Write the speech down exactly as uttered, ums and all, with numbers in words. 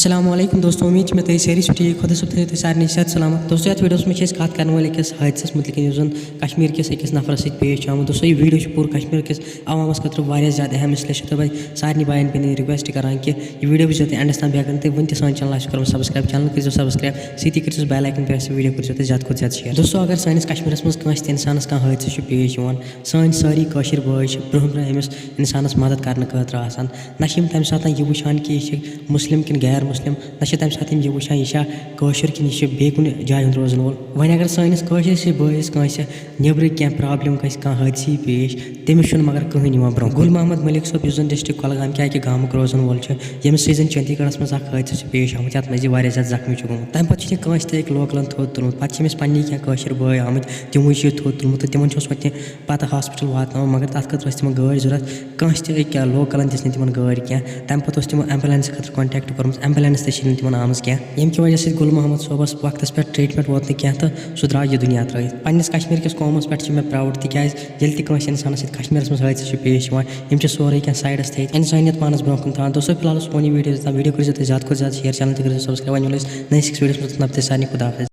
السلام علیکم دوستو، امید چھِ مےٚ تُہۍ سٲری چھِو ٹھیٖک۔ خۄدا صٲب تھٲیِو تُہۍ سارنٕے صحت سلامت۔ دوستو، یَتھ ویٖڈیوَس منٛز چھِ أسۍ کَتھ کَرَن وٲلۍ أکِس حٲدثَس مُتعلِق، یُس زَن کشمیٖر کِس أکِس نفرَس سۭتۍ پیش چھُ آمُت۔ دوستو، یہِ ویٖڈیو چھُ پوٗرٕ کشمیٖر کِس عوامَس خٲطرٕ واریاہ زیادٕ اہم، اِسلیے چھِ تۄہہِ بہٕ سارنٕے بایَن بیٚنٮ۪ن request کران کہِ یہِ ویٖڈیو وٕچھزیو تُہۍ endَس تام بیٚیہِ اگر نہٕ تُہۍ وٕنہِ تہِ سانہِ channel آسہِ کوٚرمُت subscribe، channel کٔرۍزیو subscribe، سۭتی کٔرۍزیو bell icon press، video کٔرۍزیو تُہۍ زیادٕ کھۄتہٕ زیادٕ share۔ دوستو، اگر سٲنِس کشمیٖرَس منٛز کٲنٛسہِ تہِ اِنسانَس کانٛہہ حٲدثہٕ چھُ پیش یِوان، سٲنۍ سٲری کٲشِر بٲے چھِ برٛونٛہہ برٛونٛہہ أمِس اِنسانَس مدد کرنہٕ خٲطرٕ آسان۔ نہ چھِ یِم تَمہِ ساتہٕ یہِ وٕچھان کہِ یہِ چھِ مُسلِم کِنہٕ غیر مُسلِم، نہ چھِ تَمہِ ساتہٕ یِم یہِ وٕچھان یہِ چھا کٲشُر کِنہٕ یہِ چھِ بیٚیہِ کُنہِ جایہِ ہُنٛد روزَن وول۔ وۄنۍ اگر سٲنِس کٲشرِس بٲیِس کٲنٛسہِ نیٚبرٕ کینٛہہ problem گژھِ، کانٛہہ حٲدثہٕ یی پیش، تٔمِس چھُنہٕ مگر کٕہٕنۍ یِوان برٛونٛہہ۔ گُل محمد ملک صٲب، یُس زَن district کۄلگام کہِ اَکہِ گامُک روزَن وول چھُ، ییٚمِس سۭتۍ زَن چندی گڑھَس منٛز اَکھ حٲدثہٕ چھُ پیش آمُت، یَتھ منٛز یہِ واریاہ زیادٕ زخمی چھُ گوٚمُت۔ تَمہِ پَتہٕ چھِ یہِ کٲنٛسہِ تہِ أکۍ localَن تھوٚد تُلمُت، پَتہٕ چھِ أمِس پنٛنی کینٛہہ کٲشِر بٲے آمٕتۍ، تِموٕے چھِ یہِ تھوٚد تُلمُت تہٕ تِمَن چھُ اوسمُت یہِ پَتہٕ hospital واتناوُن، مگر تَتھ خٲطرٕ ٲس تِمَن گٲڑۍ ضوٚرَتھ۔ کٲنٛسہِ تہِ أکۍ localَن دِژ نہٕ تِمَن گٲڑۍ کینٛہہ۔ تَمہِ پَتہٕ اوس تِمو ambulance خٲطرٕ contact کوٚرمُت، ambulance تہِ چھِنہٕ تِمَن آمٕژ کینٛہہ، ییٚمہِ کہِ وجہ سۭتۍ گُل محمد صٲبَس وقتَس پٮ۪ٹھ treatment ووت نہٕ کینٛہہ تہٕ سُہ درٛاو یہِ دُنیا ترٛٲوِتھ۔ پنٛنِس کشمیٖر کِس قومَس پٮ۪ٹھ چھِ مےٚ proud، تِکیٛازِ ییٚلہِ تہِ کٲنٛسہِ اِنسانَس سۭتۍ کشمیٖرَس منٛز حٲدثہٕ چھُ پیش یِوان، یِم چھِ سورُے کینٛہہ sideَس تھٲیِتھ اِنسٲنیت پانَس برٛونٛہہ کُن تھاوان۔ دوستو، فی الحال اوس سون یہِ ویٖڈیو یوٚتام۔ ویٖڈیو کٔرۍزیو تُہۍ زیادٕ کھۄتہٕ زیادٕ share، channel تہِ کٔرۍزیو subscribe۔ وۄنۍ مِلو أسۍ نٔیِس أکِس ویٖڈیوَس منٛز، توٚتام تُہۍ سارنٕے خۄدا حافظ۔